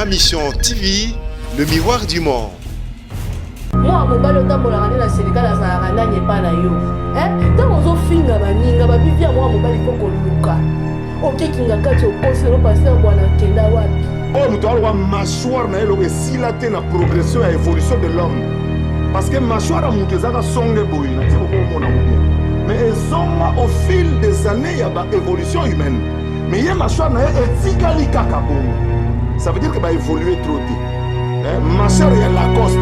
Ma Mission TV, le miroir du monde. Mwana mobali otambolaka nde na Senegal, azalaka nani epa na yo? Ntango ozofinga baninga babivia, mwana mobali fo koluka okekinga kati, okosi lelo. Pasteur bwana akenda wapi? Oyo moto aloba mâchoire na ye eloko esila te na progression ya évolution de l'homme, parce que mâchoire ya moto ezaka songe boye na ti bokomona ngo bien, mais ezonga au fil des années ya baévolution humaine. Mais ye mâchoire na ye etikali kaka bongo, ça veut dire que baévolue trop te. Mâchoire ya Lacoste,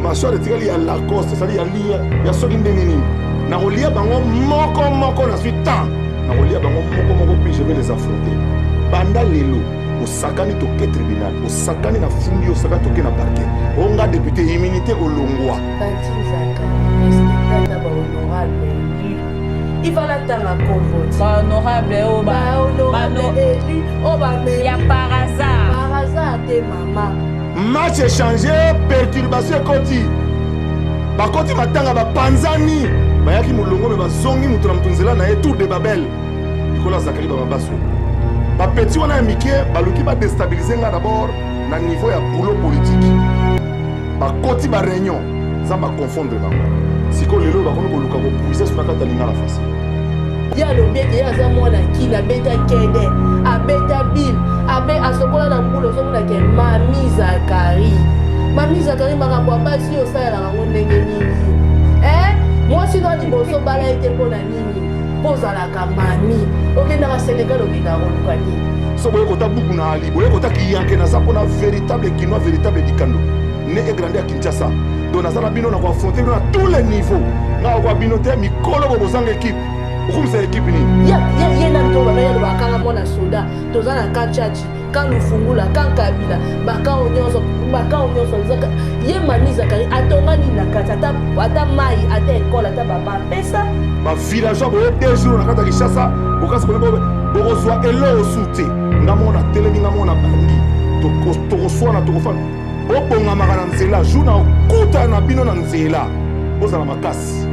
mâchoire etikali ya Lacoste, ezali ya lia ya soki ndenge nini. Nakolia bango moko moko, nazwi temps, nakolia bango moko moko, puis je vais les affronter. Banda lelo, osakani, toke tribunal. Osakani na fundi, osakani, toke na parquet. Onga député, immunité kolongwa. Tantine Zaka, respectata bahonorable élu, ivala ntanga kombo. Bahonorable oyo bahonorable élu oyo bamemi ya par hasard. Par hasard te, mama. Match échangé, perturbation ekoti, bakoti matanga, bapanzani, bayaki molongo me bazongi moto na moto nzela na ye. Tour de Babel likolo ya Zakari Bamabaso. Bapeti wana ya mike baluki badéstabiliser nga d'abord na niveau ya boulot politique. Bakoti baréunion, nzambe aconfondre bango. Sikoyo lelo bakomi koluka kopuise so na kati ya Lingala facile. Ye alobi ete ye aza mwana kini, abeta kede, abeta bile, abe asokola na mbula. Ozomona ke Mami Zakari, Mami Zakari, makambo ya basi oyo osalelaka yango ndenge nini? Mwasi no liboso bala ye te, mpo na nini? Mpo ozalaka mami, okendaka Sénégal, okendaka koluka nini? So boye kota buku na ali, boye kota kiyanke. Naza mpona véritable Kinois, véritable dikando, né et grandi ya Kinshasa. Donc naza na bino na koaffronter bino na tous les niveaux. Nga okoya bino te mikolo bo bozanga équipe, okumisa équipe nini? Ye na to bana, ye alobaka kanga mwana soda. Toza na camp Tshatshi, camp Lufungula, camp Kabila, bacamp nyonso, bacamp nyonso. Ye Mami Zakari atonga nini na kati? Ata mai, ata ekole, ata bapesa. Bavillageois boye 2 jours na kati ya Kinshasa, bokasi bokozwa eloko su te. Nga moko natelemi, nga moko na bandi, tokoswana, tokofana. Bobongamaka na nzela, jour na okutana na bino na nzela, bozala makasi.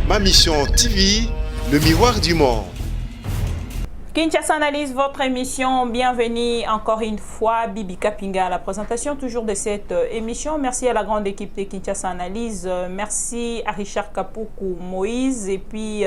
Ma Mission TV, le miroir du monde. Kinshasa Analyse, votre émission. Bienvenue encore une fois. Bibi Kapinga à la présentation toujours de cette émission. Merci à la grande équipe de Kinshasa Analyse. Merci à Richard Kapoukou, Moïse et puis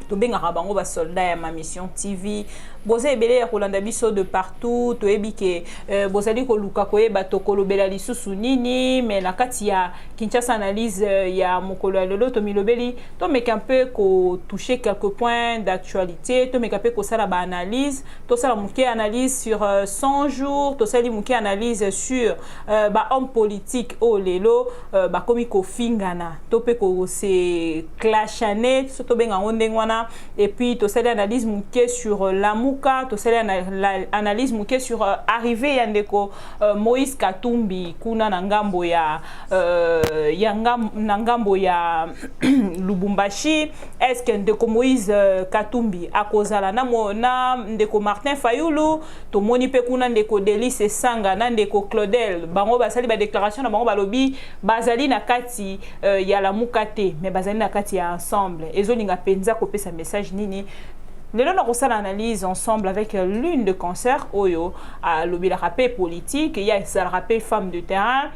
tobengaka bango basoldat ya Ma Mission TV. Boza ebele ya kolanda biso de partout. Toyebi ke bozali koluka koyeba tokolobela lisusu nini, mais na kati ya Kinshasa Analyse ya mokolo ya lelo, tomilobeli tomeka mpe kotoucher quelques points d'actualité, tomeka mpe kosala baanalyse. Tosala moke analyse sur 100 jours, tosali moke analyse sur bahomme politique oyo lelo bakomi kofingana to mpe kose clashane, so tobenga yango ndenge wana. Et puis tosali analyse moke sur Lamuka, tosali analyse moke sur arrivée ya ndeko Moïse Katumbi kuna na ngambo ya na ngambo ya Lubumbashi. Est ce que ndeko Moïse Katumbi akozala na ndeko Martin Fayulu? Tomoni mpe kuna ndeko Delly Sesanga na ndeko Claudel, bango basali badéclaration na bango, balobi bazali na kati ya Lamuka te, mais bazali na kati ya Ensemble. Ezolinga mpenza kopesa message nini? Lelo na kosala analyse ensemble avec l'une de concert oyo alobelaka mpe politique, ya esalaka mpe femme de terrain,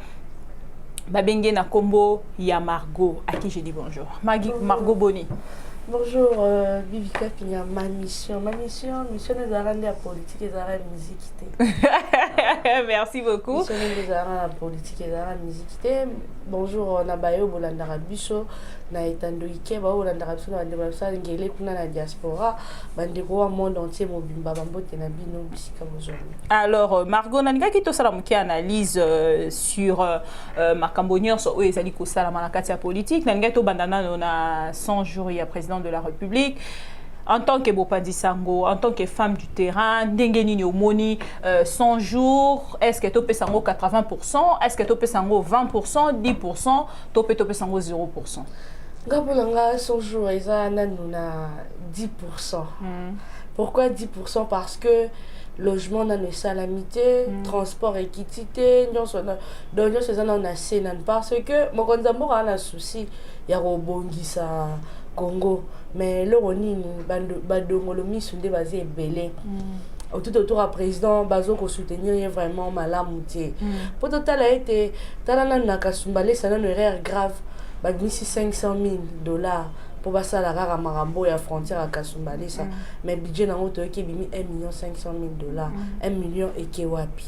babenge na nkombo ya Margot, à qui je dis bonjour. Margot, boni? Bonjour Bibi Kapinga, Ma Mission. Ma Mission, mission ezalaka nde ya politique, ezalaka musique te. Merci beaucoup. Mission nde ezalaka na politique, ezalaka musique te. Bonjour na bayo bolandaka biso na etando ike, baoyo bolandaka biso na bandeko na biso ya ngele kuna na diaspora, bandeko wa monde entier mobimba, bambote na bino bisika bozwami. Alors Margot, nalingaki tosala moke analyse sur makambo nyonso oyo ezali kosalama na kati ya politique. Nalingaki tobanda nano na 100 jours ya président de la République. En tant que bopanzi sango, en tant que femme du terrain, ndenge nini omoni 100 jours? Est ce que topesa yango 80? Est ce que topesa yango 20, 10, to mpe topesa yango 0? Nga, mpo na nga, 100 jours eza nanu na 10. Pourquoi 10? Parce que logement nano esalami te, transport ekiti te, nyonso, donc nyonso eza nano na se nanu, parce que mokonzi ya mboka aza na souci ya kobongisa. Congo. Mais eloko nini, badongolo misu nde baza ebele tout autour ya président, bazo kosoutenir ye vraiment malamu te. Mpo totala ete, tala nanu na Kasumbalesa, nanu erreur grave, babimisi 500 000 $ mpo basala kaka makambo ya frontière ya Kasumbalesa, mais budget nango toyoki ebimi 1 million 500 000 dollars. 1 million eke wapi?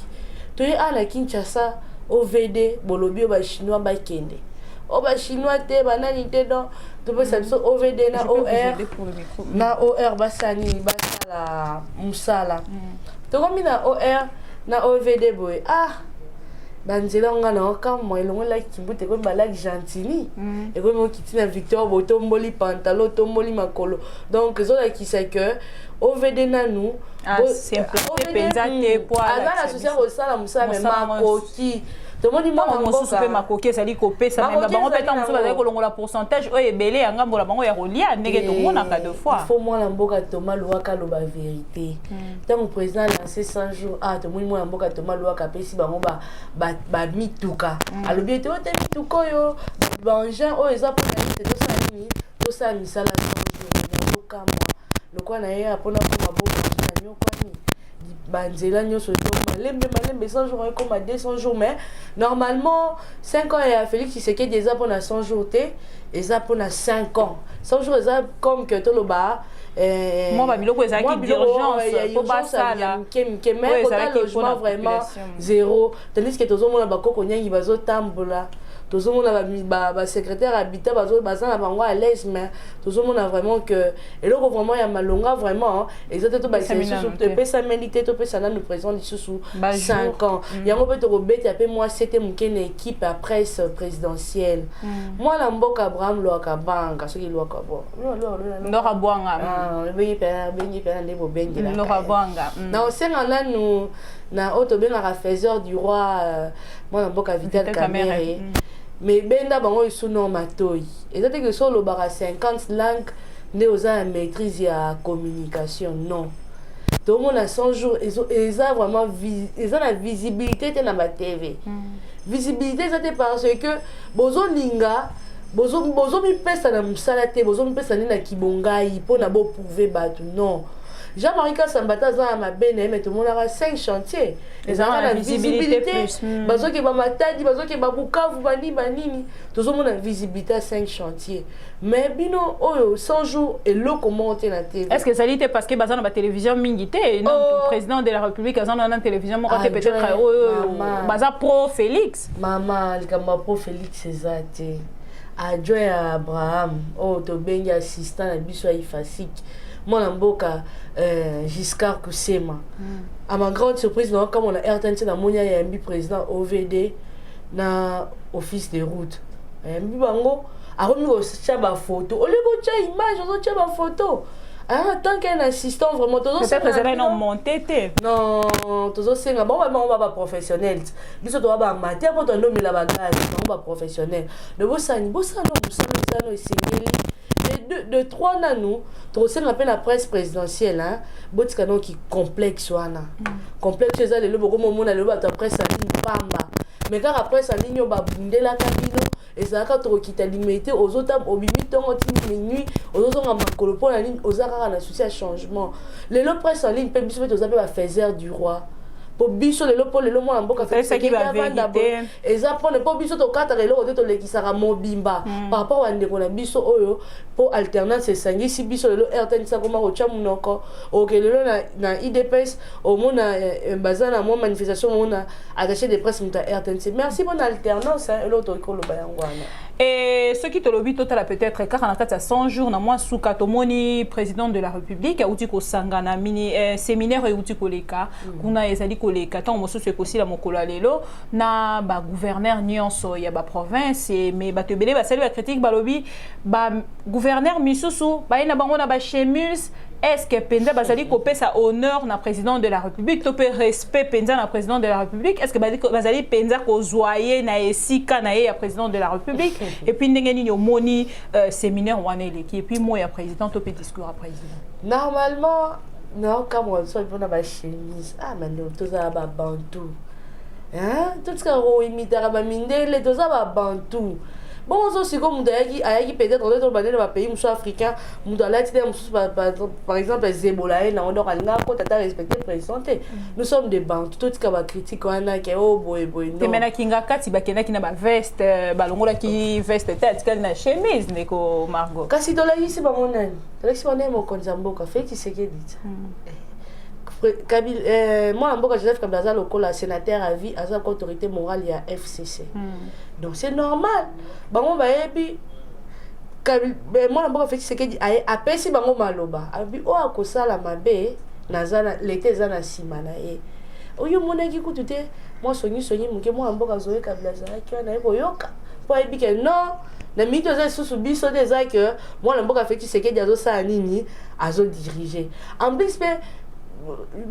Toye awa na Kinshasa, OVD, bolobi oyo bachinois bakende, oyo bachinois te, banani te. Donc topesa biso OVD na OR, na OR basala nini? Basala mosala. Tokomi na OR na OVD boye, ah, banzela nga na okamwa, elongo lac Kimbuta ekomi balac Gentini, ekomi okiti na Victoire boye, otomboli pantalon, otomboli makolo. Donc ezolakisa ke OVD nanu mpenza te. Aza na souci ya kosala mosala, mais makoki tomoni. Mwana mosusu mpe makoki ezali kopesa, mais bango mpe ntango mosusu bazali kolongola pourcentage oyo ebele ya ngambo na bango ya kolia, ndenge tomonaka deux fois. Il faut mwana mboka Thomas Luhaka aloba vérité. Ntango président lancé 100 jours, ah, tomoni mwana mboka Thomas Luhaka apesi bango bamituka, alobi ete oyo te, mituka oyo, baengin oyo eza mpona nini te? Tosala nini? Tosala misala 100 jours. Nazokamwa lokola na ye mpona koma bo na nyokwani, banzela nyonso ezo malembe malembe. 100 jours ekoma 200 jours, mais normalement 5 ans ya Félix Tshisekedi eza mpona 100 jours te, eza mpona 5 ans. 100 jours eza comme que toloba mwa babiloko ezalaki d'urgence po basala mike mike, mais kota logement vraiment zéro, tandis que tozomona bakoko nyangi bazotambola, tozomona basecrétaire habitat baza na bango à l'aise, mais tozomona vraiment que eloko vraiment ya malonga vraiment eza te. Tobakisa lisusu, epesameli te, topesa nanu président lisusu 5 ans. Yango mpe tokobeta mpe mwa sete moke na équipe ya presse présidentielle. Mwana mboka Abraham Lwaka Banga, soki Lwaka Ndoka Bwanga. Bengi mpena nde bobengelaka na osenga nanu na oyo tobengaka faiseur du roi, mwana mboka Vital Kamerhe, mais benda bango esu no matoi. Eza te ke so olobaka 50 langue nde oza na maîtrise ya communication, non. Tomona 100 jours eza vraiment eza na visibilité te na batv. Visibilité eza te parce que bozolinga, bozomipesa na mosala te, bozomipesa nde na kibongai mpona boprouver bato. Non, Jean-Marie Kasamba te aza na mabe na ye, mais tomonaka 5 chantier ezalaka na visibilité, bazokeba Matadi, bazokeba Bukavu, bani banini, tozomona visibilité ya 5 chantier. Mais bino oyo 100 jours, eloko moko te na TV. Est ce que ezali te parce que baza na batélévision mingi te? Oh. Président de la République aza na télévision moko te, peut-être oyo baza pro Félix. Mama, likambo ya pro Félix eza te. Adjoint ya Abraham oyo tobengi assistant na biso ya Ifasik, mwana mboka Giscard Kusema, à ma grande surprise, naokamona RTNC, namoni ayambi président OVD na office de route, ayambi bango, akomi kotia bafoto. Olie kotia image, ozotia bafoto. Ah, tant qu'un assistant vraiment. Peut-être ezalaki na monte te. Non, tozosenga bango, bango ba baprofessionnel, biso toza baamateur mpo tondomela bagaz, bango baprofessionnel. De bosani bosala mosala eza no esengeli de, de trois. Nanu tokosenga mpe na presse présidentielle, hein, botika noki complexe wana. Complexe eza lelo, bokomomona lelo bato ya presse en ligne pamba, mais kaka presse en ligne oyo babundelaka bino ezalaka tokokita limete, ozota obimi ntongo ti minuit, ozozonga makolo. Mpo na nini? Oza kaka na souci ya changement. Lelo presse en ligne mpe biso mpe toza mpe bafaiseur du roi, po biso lelo, mpo lelo mwana mboka avanda boye, eza mpona mpo biso tokataka eloko te, tolekisaka mobimba par rapport bandeko na biso oyo, mpo alternance esangisi biso. Lelo RTNC akoma kotya monoko, oke lelo na UDPS omona baza na mwa manifestation, omona attaché de presse moto ya RTNC. Merci mpona alternance, eloko tokoki koloba yango wana. E soki tolobi totala peut-être kaka na kati ya 100 jours, na mwa suka, tomoni président de la République auti kosangana mini séminaire euti koleka kuna, ezali koleka ntango mosusu ekosila mokolo ya lelo, na bagouverneur nyonso ya baprovince. Mais bato ebele basali bacritique, balobi bagouverneur misusu baye na bango na bachemise. Est ce que mpenza bazali kopesa honneur na président de la République to mpe respect mpenza na président de la République? Est ce que bazali mpenza kozwa ye na esika na ye ya président de la République? Et puis ndenge nini omoni séminaire wana eleki, et puis mot ya président to mpe discours ya président? Normalement naokamwa biso mpona bachemise. Ah, mando, tozala babantu, totikaka koimitaka bamindele, toza babantu. Bongo so sikoyo moto ayaki peut-être ozo bandele bapays mosusu africain, moto alati te mosusu, par exemple zebola ye nango, donc alinga akota ata respecter président te. Nous sommes des Bantu, totika bacritique wana ke o boye boye, non. Temenaki nga kati, bakendaki na baveste, balongolaki veste te, atikali na chemise, ndeko Margot. Kasi tolakisi bango nani? Tolakisi bango nani? Mokonzi ya mboka Félix Tshisekedi. Mwana mboka Joseph Kabila aza lokola sénateur à vie, aza ko autorité morale ya FCC. Donc c'est normal, bango bayebi mwana mboka Félix Tshisekedi apesi bango maloba, alobi oyo akosala mabe, naza na leta, eza na nsima na ye. Oyo omonaki kutu te, mwa songisongi moke, mwana mboka Zoe Kabila azalaki wana, ye koyoka mpo ayebi ke non, na miniti eza lisusu biso te, eza ke mwana mboka Félix Tshisekedi azosala nini, azodirige. En plus mpe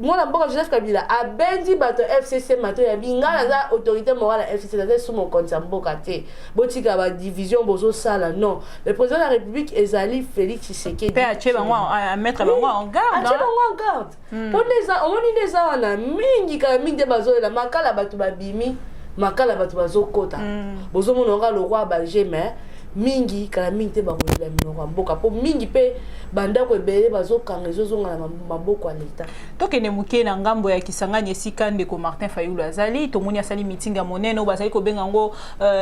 mwana mboka Joseph Kabila abendi bato FCC mato ya bi: ngai naza autorité morale ya FCC, naza esu mokonzi ya mboka te, botika badivision bozosala. Non, le président de la République ezali Félix Tshisekedi. Mpe atie bango, amettre bango en garde. Atie bango en garde, mpo nde eza, omoni nde eza wana mingi, kala mingi nde bazolela makala, bato babimi makala, bato bazokota, bozomona oka lokwa baje, mais mingi kala mingi te bakolela minoko ya mboka, mpo mingi mpe bandako ebele bazokanga, ezozonga na maboko ya leta. Tokende moke na ngambo ya Kisangani, esika ndeko Martin Fayulu azali. Tomoni asali meeting ya monene oyo bazali kobenga yango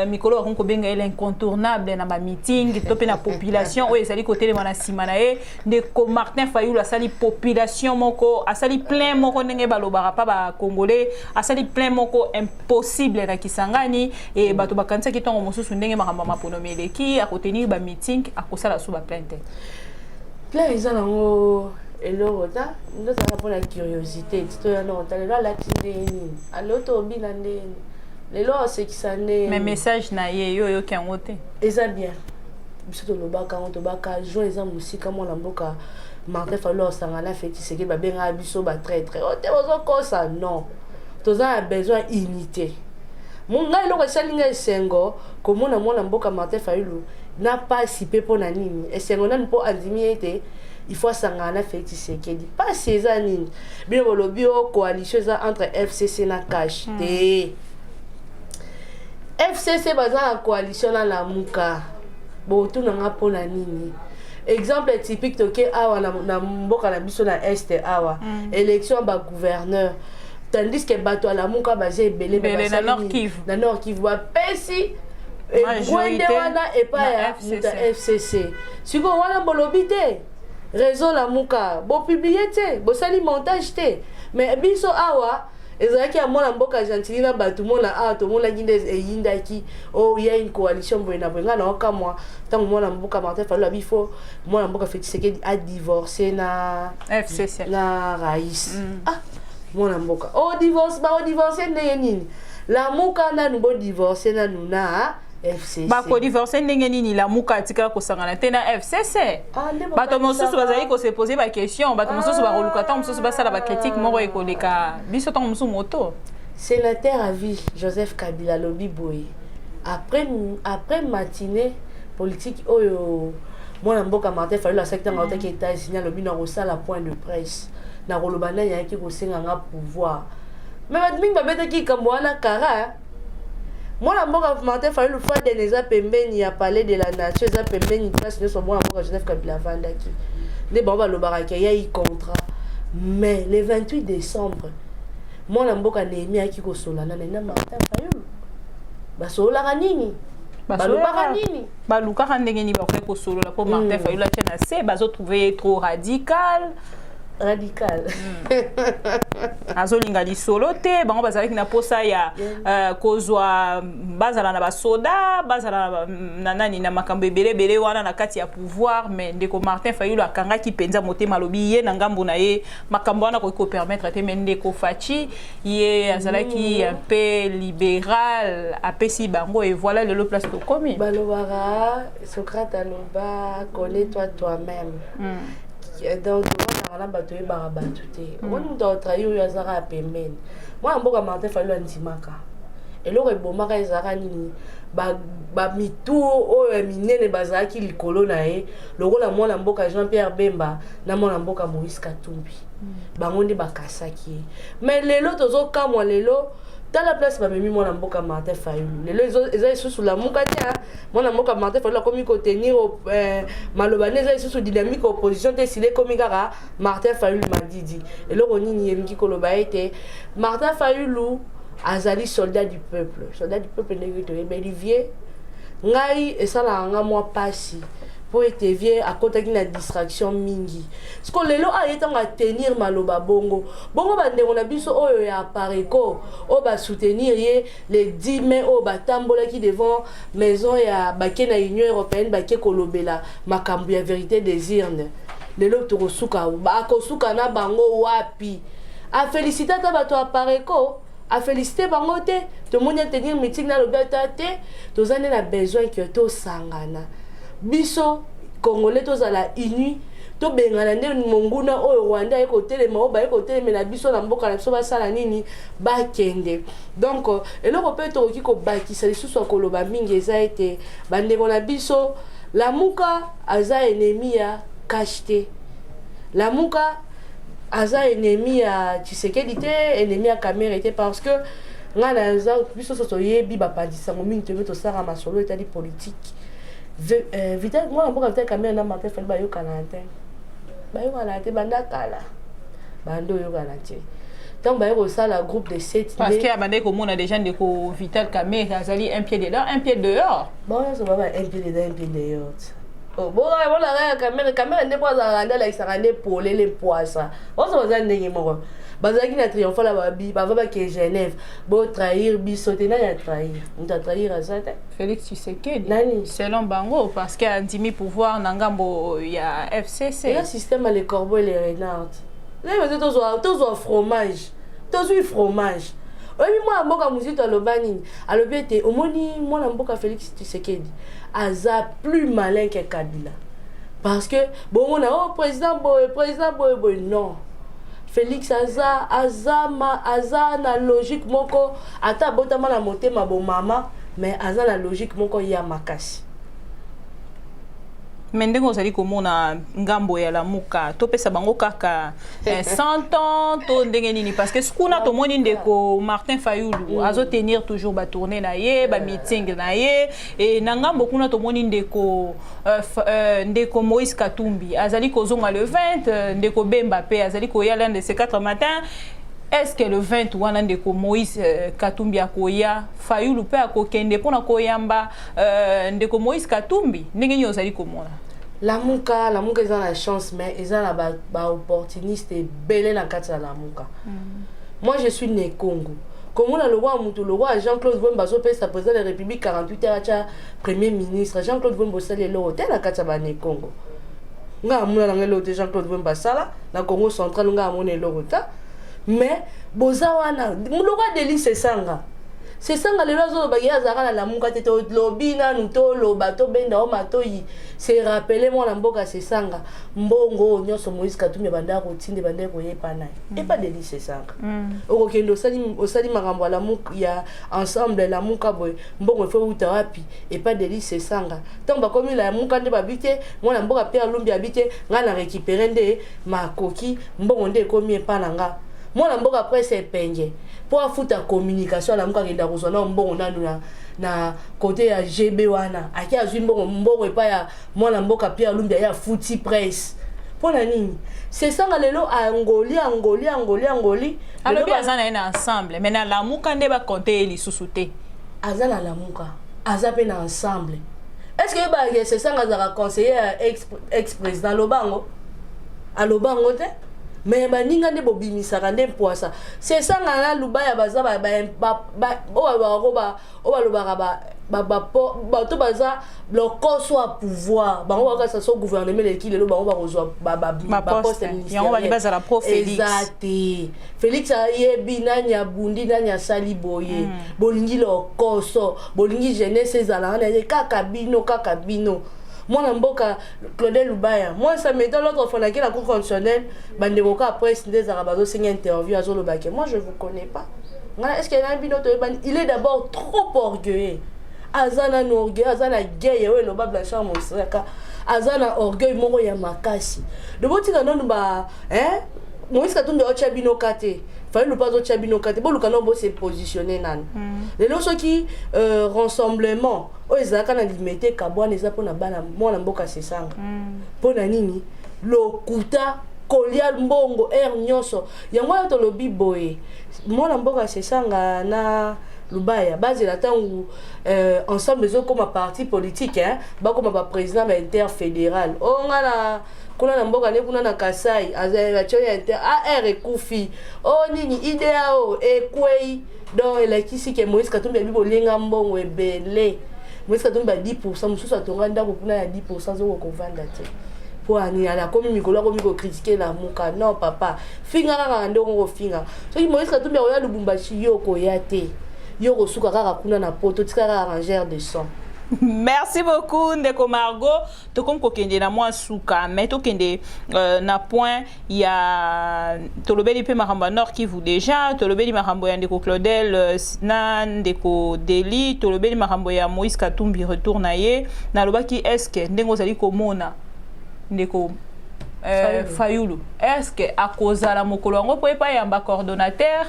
mikolo bakomi kobenga ye l'incontournable na bameeting to mpe na population oyo ezali kotelema na nsima na ye. Ndeko Martin Fayulu asali population moko, asali plein moko, ndenge balobaka pa bacongolais, asali plein moko impossible na Kisangani. E bato bakanisaki ntango mosusu, ndenge makambo ya maponomi eleki, akotenir bameeting, akosala so baplein te. Plein eza nango eloko ta, ndozala mpona curiosité ti toya na kotala lelo alati ndenge nini, alo tobina ndenge nini, lelo asekisa ndenge. Mais message na ye, yo oyoki yango te? Eza bien, biso tolobaka yango, tobaka juin eza mosika. Mwana mboka Martin Fayulu osangana na Félix Tshisekedi, babengaka biso batraître o te, bozokosa. Non, toza na besoin unité. Ngai eloko esali ngai esengo komona mwana mboka Martin Fayulu na pasi mpe mpo na nini esengo nani, mpo andimi ete il faut asangana na Félix Tshisekedi. Pasi eza nini? Bino bolobi o coalition eza entre FCC na CACH te. FCC baza na coalition na Lamuka. Botunanga mpona nini? Exemple typique, toke awa na mboka na biso na Est awa, élection ya bagouverneur, tandis que bato ya Lamuka baza ebele. Na Nord Kivu. Na Nord Kivu bapesi ngwende wana epai ya moto ya FCC. Sikoyo wana bolobi te réseau Lamuka bopublie te, bosali montage te. Mais biso awa ezalaki ya mwana mboka Gentili na bato mona awa, tomonaki nde eyindaki o ya une coalition boye na boye. Ngai naokamwa ntango mwana mboka Martin Fayulu abi fo mwana mboka Félix Tshisekedi adivorce na FCC. Na rais. Ah, mwana mboka o divorce, baodivorce ndenge nini? Lamuka nanu bodivorce nanu na FCC. Bakodivorce ndenge nini? Lamuka atikala kosangana te na FCC. Ah, nde bato mosusu bokanisaka. Bazali kose poser baquestion, bato mosusu bakoluka ntango mosusu basala bacritique moko ekoleka biso ntango mosusu moto. Sénateur à vie Joseph Kabila alobi boye après matinée politique oyo mwana mboka Martin Fayulu asalaki ntango autaki États-Unis, alobi na kosala point de presse, na koloba nani ayaki kosenga nga pouvoir. Mais bato mingi babetaki likambo wana kara. Mwana mboka Martin Fayulu, Faden eza pembeni ya Palais de la Nation, eza pembeni place nyonso mwana mboka Joseph Kabila avandaki, nde bango balobaka ke yai contrat. Mais le 28 décembre, mwana mboka Nehemi ayaki kosola nani na Martin Fayulu? Basololaka nini? Balobaka nini? Balukaka ndenge nini bakoki kosolola mpo Martin Fayulu atia na se? Bazotrouve ye trop radical. Radical. Azolinga lisolo te. Bango bazalaki na posa ya kozwa, bazala na basoda, bazala na nani, na makambo ebele ebele wana na kati ya pouvoir. Mais ndeko Martin Fayulu akangaki mpenza motema, alobi ye na ngambo na ye makambo wana akoki kopermettre te. Mais ndeko Fatshi, ye azalaki un peu libéral, apesi bango, et voilà lelo place tokomi. Balobaka, Socrate aloba: "Connais-toi toi-même." Donc tobandaka na bato, oyebaka bato te. Omoni moto aotrahir oyo azaka ya pembeni. Mwana mboka Martin Fayulu andimaka eloko ebomaka ezalaka nini? Bamitu oyo ya minene bazalaki likolo na ye, lokola mwana mboka Jean Pierre Bemba na mwana mboka Moïse Katumbi, bango nde bakasaki ye. Mais lelo tozokamwa, lelo Tala place bamemi mwana mboka Martin Fayulu lelo. Eza lisusu Lamuka te. Mwana mboka Martin Fayulu akomi kotenir maloba nde eza lisusu dynamique opposition te. Esila, ekomi kaka Martin Fayulu Madidi. Eloko nini elingi koloba ete Martin Fayulu azali soldat du peuple, soldat du peuple ndenge toyebeli vie. Ngai esalaka nga mwa pasi mpo ete vie akɔtaki na distraction mingi. Siko lelo aye, ntango atenir maloba bongo bongo, bandeko na biso oyo ya Apareco oyo basoutenir ye le 10 mai, oyo batambolaki devant maison ya bake na Union européenne, bake kolobela makambo ya vérité des urnes, lelo tokosuka, akosuka na bango wapi? Afélicité ata bato ya Apareco, afélicité bango te. Tomoni atenir meeting, nalobi ata te. Toza nde na besoin ke tosangana, biso Congolais, tozala uni, tobengana nde monguna oyo Rwanda aye kotelema, oyo baye kotelemela biso na mboka na biso. Basala nini? Bakende. Donc eloko mpe tokoki kobakisa lisusu ya koloba mingi eza ete bandeko na biso, Lamuka aza ennemi ya CACH te, Lamuka aza ennemi ya Tshisekedi te, ennemi ya Kamerhe te, parce que ngai naza, biso nyonso toyebi, bapandisango mingi toyebi, tosalaka masolo etali politique. Vital, mwana mboka Vital Kamerhe na Martin Fayulu bayokana te, bayokana te banda kala, banda oyokana te ntango baye kosala groupe de sept. Parce que abandaki komona déjà ndeko Vital Kamerhe azali un pied dedans, un pied dehors. Bango nyonso baba un pied dedans, un pied dehors. Bonaka ya Kamerhe, Kamerhe nde po azalaka nde alakisaka nde polele poisa. Nyonso baza ndenge moko. Bazalaki na triomphal, babi bava bake Genève, botrahir biso te. Nani atrahir? Moto atrahir aza te. Félix Tshisekedi. Nani? Selon bango, parce que andimi pouvoir na ngambo ya FCC. Eza système ya le corbeau et le renard. Nayeba te, tozwa fromage, tozwi fromage. Oyebi mwana mboka Mozito aloba nini? Alobi ete omoni mwana mboka Félix Tshisekedi aza plus malin que Kabila, parce que bomona oh président boye, président boye boye. Non, Félix aza na logique moko. Ata abotama na motema bomama, mais aza na logique moko ya makasi. Me ndenge ozali komona ngambo ya Lamuka, topesa bango kaka 100 ans to ndenge nini? Parce que kuna tomoni ndeko Martin Fayulu azotenir toujours batournée na ye, bameeting na ye. E na ngambo kuna tomoni ndeko Moïse Katumbi azali kozonga le 20, ndeko Bemba mpe azali koya l'un de ces quatre matins. Est-ce que le 20 wana ndeko Moïse Katumbi akoya, Fayulu mpe akokende mpona koyamba ndeko Moïse Katumbi? Ndenge nini ozali komona? Lamuka, Lamuka eza na chance, mais eza na baopportuniste ebele na kati ya Lamuka. Moi, je suis né Congo, komona lokwa motu lokwa Jean-Claude Vwemba azopesa président de la République 48 heures atya premier ministre. Jean-Claude Vwemba osali eloko te na kati ya bane Congo. Ngai amona nanga eloko te. Jean-Claude Vwemba asala na Congo Central, ngai amona eloko te. Mais boza wana lokwa Delly Sesanga. Sesanga lelo azoloba ye azalaka na Lamuka te. Tolobi nanu, toloba, tobenda o matoi. Se rappeler mwana mboka Sesanga, mbongo oyo nyonso Moïse Katumbi abandaka kotinda, ebandaki koyepa na ye epa Delly Sesanga. Okokende, osali makambo ya Lamuka, ya Ensemble Lamuka boye, mbongo efo euta wapi? Epa Delly Sesanga. Ntango bakomi Lamuka nde babi te, mwana mboka Pierre Lumbi abi te, ngai na récupéré nde makoki, mbongo nde ekomi epa na nga. Mwana mboka Presse Epenge, mpo afuta communication, Alamuka, akenda kozwa nao mbongo nanu na côté ya GB wana. Ake azwi mbongo, mbongo epai ya mwana mboka Pierre Lumbi, aye afuti presse. Mpo na nini Sesanga lelo angoli, angoli, angoli, angoli? Alobi aza na ye na Ensemble, mais na Lamuka nde bakonte ye lisusu te. Aza na Lamuka, aza mpe na Ensemble. Est ce que oyebaka Sesanga azalaka conseiller ya ex président? Aloba yango, aloba yango te. Mais baninga nde bobimisaka nde mpwasa. Sesanga na Lubaya baza oyo balobaka bato baza lokoso ya pouvoir. Bango bakasa so gouvernement eleki lelo, bango bakozwa baposte. Ministériel. Eza te. Félix ayebi nani abundi, nani asali boye. Bolingi lokoso, bolingi jeunesse ezala wana kaka bino, kaka bino. Mwana mboka Claudel Lubaya, moi ça m'étonne. L'autre fois nake na Cour constitutionnelle, bandeko ka presse nde ezalaka bazosenga interview, azolobake: "Moi, je vous connais pas." Ngana, est ce que na bino toyebani? Il est d'abord trop orgueilleux. Aza nanu orgueil, aza na gueye oyo eloba Blanchard Mosaka, aza na orgueil moko ya makasi. Donc botika nanu ba hein? Moïse Katumbi aotya bino ka te, Fayulu mpe azotya bino ka te. Boluka nano bose positionne nanu. Lelo soki rassemblement oyo ezalaka na Limete kabwana, eza mpona bana mwana mboka Sesanga. Mpona nini lokuta, kolia mbongo aire nyonso? Yango wana tolobi boye: mwana mboka Sesanga na Lubaya bazela ntango ensemble ezokóma parti politique, hein? Bakóma baprésident bainterfédéral. Oyo nga na kuna na mboka nde kuna na Kasai azalaki ya inter ar ekufi, oyo nini idea oyo ekwei. Donc elakisi ke Moïse Katumbi abi bolenga mbongo ebele. Moïse Katumbi ba 10 mosusu atonga ndako kuna ya 10, azokoka kovanda te. Mpo ani akomi mikolo akomi kocritiquer Lamuka. Non papa, finga kaka nde oko kofinga. Soki Moïse Katumbi akoya Lubumbashi, yo okoya te, yo kosuka kaka kuna na Poto. Tika kaka arrangeur de son. Merci beaucoup, ndeko Margot. Tokomi kokende na mwa suka, mais tokende na point ya tolobeli mpe makambo ya Nord Kivu. Déjà tolobeli makambo ya ndeko Claudel na ndeko Deli, tolobeli makambo ya Moïse Katumbi, retour na ye. Nalobaki, est-ce ndenge ozali komona ndeko Fayulu, est-ce akozala mokolo yango mpo epai yamba coordonnateur?